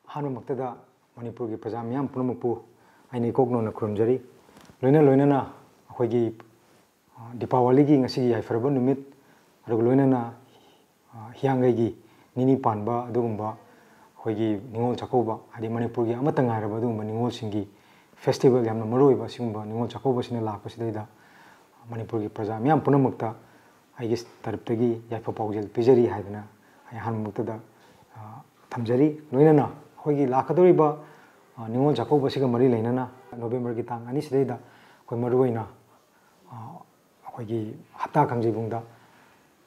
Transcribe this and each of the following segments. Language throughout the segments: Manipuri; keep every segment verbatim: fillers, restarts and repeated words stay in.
ꯑꯍꯥꯟꯕꯃꯛꯇꯗ ꯃꯅꯤꯄꯨꯔꯒꯤ ꯄ꯭ꯔꯖꯥ ꯃꯤꯌꯥꯝ ꯄꯨꯝꯅꯃꯛꯄꯨ ꯑꯩꯅ ꯏꯀꯣꯛ ꯅꯧꯅ ꯈꯨꯔꯨꯝꯖꯔꯤ꯫ ꯂꯣꯏꯅ ꯂꯣꯏꯅꯅ ꯑꯩꯈꯣꯏꯒꯤ, ꯑ, ꯗꯤꯄꯥꯋꯥꯂꯤꯒꯤ ꯉꯁꯤꯒꯤ ꯌꯥꯏꯐꯔꯕ ꯅꯨꯃꯤꯠ, ꯑꯗꯨꯒ ꯂꯣꯏꯅꯅ, ꯑ, ꯍꯤꯌꯥꯡꯒꯩꯒꯤ ꯅꯤꯅꯤ ꯄꯥꯟꯕ ꯑꯗꯨꯒꯨꯝꯕ ꯑꯩꯈꯣꯏꯒꯤ ꯅꯤꯉꯣꯜ ꯆꯥꯛꯀꯧꯕ, ꯍꯥꯏꯗꯤ ꯃꯅꯤꯄꯨꯔꯒꯤ ꯑꯃꯠꯇ ꯉꯥꯏꯔꯕ ꯑꯗꯨꯒꯨꯝꯕ ꯅꯤꯉꯣꯜꯁꯤꯡꯒꯤ festival, ꯌꯥꯝꯅ ꯃꯔꯨꯑꯣꯏꯕ ꯑꯁꯤꯒꯨꯝꯕ ꯅꯤꯉꯣꯜ ꯆꯥꯛꯀꯧꯕꯁꯤꯅ ꯂꯥꯛꯄꯁꯤꯗꯩꯗ ꯃꯅꯤꯄꯨꯔꯒꯤ ꯄ꯭ꯔꯖꯥ ꯃꯤꯌꯥꯝ ꯄꯨꯝꯅꯃꯛꯇ ꯑꯩꯒꯤ ꯇꯔꯞꯇꯒꯤ ꯌꯥꯏꯐ ꯄꯥꯎꯖꯦꯜ ꯄꯤꯖꯔꯤ ꯍꯥꯏꯗꯅ ꯑꯩ ꯑꯍꯥꯟꯕꯃꯛꯇꯗ, ꯑ, ꯊꯝꯖꯔꯤ꯫ ꯂꯣꯏꯅꯅ ꯑꯩꯈꯣꯏꯒꯤ ꯂꯥꯛꯀꯗꯧꯔꯤꯕ, ꯑ, ꯅꯤꯉꯣꯜ ꯆꯥꯛꯀꯧꯕꯁꯤꯒ ꯃꯔꯤ ꯂꯩꯅꯅ ꯅꯣꯕꯦꯝꯕꯔꯒꯤ ꯇꯥꯡ ꯑꯅꯤꯁꯤꯗꯩꯗ ꯑꯩꯈꯣꯏ ꯃꯔꯨꯑꯣꯏꯅ, ꯑ, ꯑꯩꯈꯣꯏꯒꯤ ꯍꯞꯇꯥ ꯀꯥꯡꯖꯩꯕꯨꯡꯗ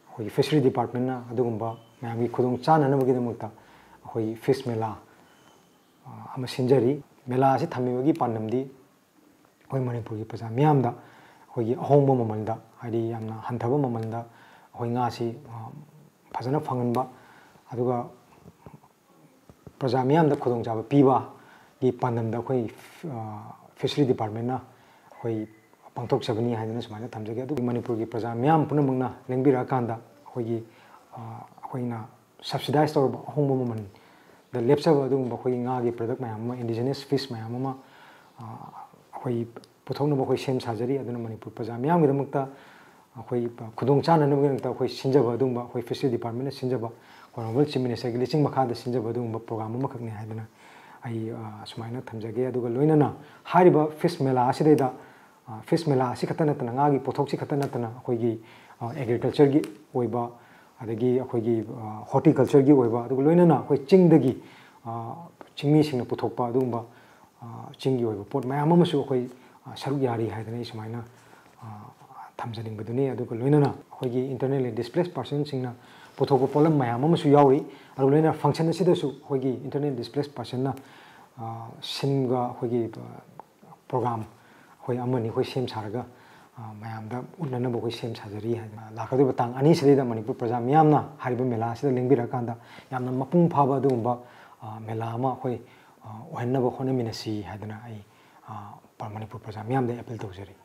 ꯑꯩꯈꯣꯏꯒꯤ fishery departmentꯅ ꯑꯗꯨꯒꯨꯝꯕ ꯃꯌꯥꯝꯒꯤ ꯈꯨꯗꯣꯡ ꯆꯥꯅꯅꯕꯒꯤꯗꯃꯛꯇ ꯑꯩꯈꯣꯏꯒꯤ fish ꯃꯦꯂꯥ, ꯑ, ꯑꯃ ꯁꯤꯟꯖꯔꯤ꯫ ꯃꯦꯂꯥ ꯑꯁꯤ ꯊꯝꯃꯤꯕꯒꯤ ꯄꯥꯟꯗꯝꯗꯤ ꯑꯩꯈꯣꯏ ꯃꯅꯤꯄꯨꯔꯒꯤ ꯄ꯭ꯔꯖꯥ ꯃꯤꯌꯥꯝꯗ ꯑꯩꯈꯣꯏꯒꯤ ꯑꯍꯣꯡꯕ ꯃꯃꯜꯗ, ꯍꯥꯏꯗꯤ ꯌꯥꯝꯅ ꯍꯟꯊꯕ ꯃꯃꯜꯗ ꯑꯩꯈꯣꯏ ꯉꯥꯁꯤ, ꯑ, ꯐꯖꯅ ꯐꯪꯍꯟꯕ, ꯑꯗꯨꯒ ꯄ꯭ꯔꯖꯥ ꯃꯤꯌꯥꯝꯗ ꯈꯨꯗꯣꯡꯆꯥꯕ ꯄꯤꯕꯒꯤ ꯄꯥꯟꯗꯝꯗ ꯑꯩꯈꯣꯏ, ꯑ, fishery departmentꯅ ꯑꯩꯈꯣꯏ ꯄꯥꯡꯊꯣꯛꯆꯕꯅꯤ ꯍꯥꯏꯗꯅ ꯁꯨꯃꯥꯏꯅ ꯊꯝꯖꯒꯦ꯫ ꯑꯗꯨꯒ ꯃꯅꯤꯄꯨꯔꯒꯤ ꯄ꯭ꯔꯖꯥ ꯃꯤꯌꯥꯝ ꯄꯨꯝꯅꯃꯛꯅ ꯂꯦꯡꯕꯤꯔꯛꯑꯀꯥꯟꯗ ꯑꯩꯈꯣꯏꯒꯤ, ꯑ, ꯑꯩꯈꯣꯏꯅ subsidize ꯇꯧꯔꯕ ꯑꯍꯣꯡꯕ ꯃꯃꯜꯗ ꯂꯦꯞꯆꯕ ꯑꯗꯨꯒꯨꯝꯕ ꯑꯩꯈꯣꯏꯒꯤ ꯉꯥꯒꯤ product ꯃꯌꯥꯝ ꯑꯃ, indigenous fish ꯃꯌꯥꯝ ꯑꯃ, ꯑ, ꯑꯩꯈꯣꯏ ꯄꯨꯊꯣꯛꯅꯕ ꯑꯩꯈꯣꯏ ꯁꯦꯝ ꯁꯥꯖꯔꯤ꯫ ꯑꯗꯨꯅ ꯃꯅꯤꯄꯨꯔ ꯄ꯭ꯔꯖꯥ ꯃꯤꯌꯥꯝꯒꯤꯗꯃꯛꯇ ꯑꯩꯈꯣꯏ ꯈꯨꯗꯣꯡ ꯆꯥꯅꯅꯕꯒꯤꯗꯃꯛꯇ ꯑꯩꯈꯣꯏ ꯁꯤꯟꯖꯕ ꯑꯗꯨꯒꯨꯝꯕ, ꯑꯩꯈꯣꯏ fishery departmentꯅ ꯁꯤꯟꯖꯕ, Honourable Chief Ministerꯒꯤ ꯂꯨꯆꯤꯡ ꯃꯈꯥꯗ ꯁꯤꯟꯖꯕ ꯑꯗꯨꯒꯨꯝꯕ program ꯑꯃꯈꯛꯅꯤ ꯍꯥꯏꯗꯅ ꯑꯩ, ꯑ, ꯁꯨꯃꯥꯏꯅ ꯊꯝꯖꯒꯦ꯫ ꯑꯗꯨꯒ ꯂꯣꯏꯅꯅ ꯍꯥꯏꯔꯤꯕ fish ꯃꯦꯂꯥ ꯑꯁꯤꯗꯩꯗ, ꯑ, fish ꯃꯦꯂꯥ ꯑꯁꯤ ꯈꯛꯇ ꯅꯠꯇꯅ, ꯉꯥꯒꯤ ꯄꯣꯠꯊꯣꯛꯁꯤ ꯈꯛꯇ ꯅꯠꯇꯅ ꯑꯩꯈꯣꯏꯒꯤ, ꯑ, agricultureꯒꯤ ꯑꯣꯏꯕ, ꯑꯗꯒꯤ ꯑꯩꯈꯣꯏꯒꯤ, ꯑ, horticultureꯒꯤ ꯑꯣꯏꯕ, ꯑꯗꯨꯒ ꯂꯣꯏꯅꯅ ꯑꯩꯈꯣꯏ ꯆꯤꯡꯗꯒꯤ, ꯑ, ꯆꯤꯡꯃꯤꯁꯤꯡꯅ ꯄꯨꯊꯣꯛꯄ ꯑꯗꯨꯒꯨꯝꯕ, ꯑ, ꯆꯤꯡꯒꯤ ꯑꯣꯏꯕ ꯄꯣꯠ ꯃꯌꯥꯝ ꯑꯃꯁꯨ ꯑꯩꯈꯣꯏ, ꯑ, ꯁꯔꯨꯛ ꯌꯥꯔꯤ ꯍꯥꯏꯗꯅ ꯑꯩ ꯁꯨꯃꯥꯏꯅ, ꯑ, ꯊꯝꯖꯅꯤꯡꯕꯗꯨꯅꯤ꯫ ꯑꯗꯨꯒ ꯂꯣꯏꯅꯅ ꯑꯩꯈꯣꯏꯒꯤ internally displaced personꯁꯤꯡꯅ ꯄꯨꯊꯣꯛꯄ ꯄꯣꯠꯂꯝ ꯃꯌꯥꯝ ꯑꯃꯁꯨ ꯌꯥꯎꯔꯤ꯫ ꯑꯗꯨꯒ ꯂꯣꯏꯅꯅ function ꯑꯁꯤꯗꯁꯨ ꯑꯩꯈꯣꯏꯒꯤ internally displaced personꯅ, ꯑ, ꯁꯤꯟꯕ ꯑꯩꯈꯣꯏꯒꯤ, ꯑ, program ꯑꯩꯈꯣꯏ ꯑꯃꯅꯤ ꯑꯩꯈꯣꯏ ꯁꯦꯝ ꯁꯥꯔꯒ, ꯑ, ꯃꯌꯥꯝꯗ ꯎꯠꯅꯅꯕ ꯑꯩꯈꯣꯏ ꯁꯦꯝ ꯁꯥꯖꯔꯤ ꯍꯥꯏꯗꯅ꯫ ꯂꯥꯛꯀꯗꯧꯔꯤꯕ ꯇꯥꯡ ꯑꯅꯤꯁꯤꯗꯩꯗ ꯃꯅꯤꯄꯨꯔ ꯄ꯭ꯔꯖꯥ ꯃꯤꯌꯥꯝꯅ ꯍꯥꯏꯔꯤꯕ ꯃꯦꯂꯥ ꯑꯁꯤꯗ ꯂꯦꯡꯕꯤꯔꯛꯑꯀꯥꯟꯗ ꯌꯥꯝꯅ ꯃꯄꯨꯡ ꯐꯥꯕ ꯑꯗꯨꯒꯨꯝꯕ, ꯑ, ꯃꯦꯂꯥ ꯑꯃ ꯑꯩꯈꯣꯏ, ꯑ, ꯑꯣꯏꯍꯟꯅꯕ ꯍꯣꯠꯅꯃꯤꯟꯅꯁꯤ ꯍꯥꯏꯗꯅ ꯑꯩ, ꯑ, ꯄ-, ꯃꯅꯤꯄꯨꯔ ꯄ꯭ꯔꯖꯥ ꯃꯤꯌꯥꯝꯗ appeal ꯇꯧꯖꯔꯤ꯫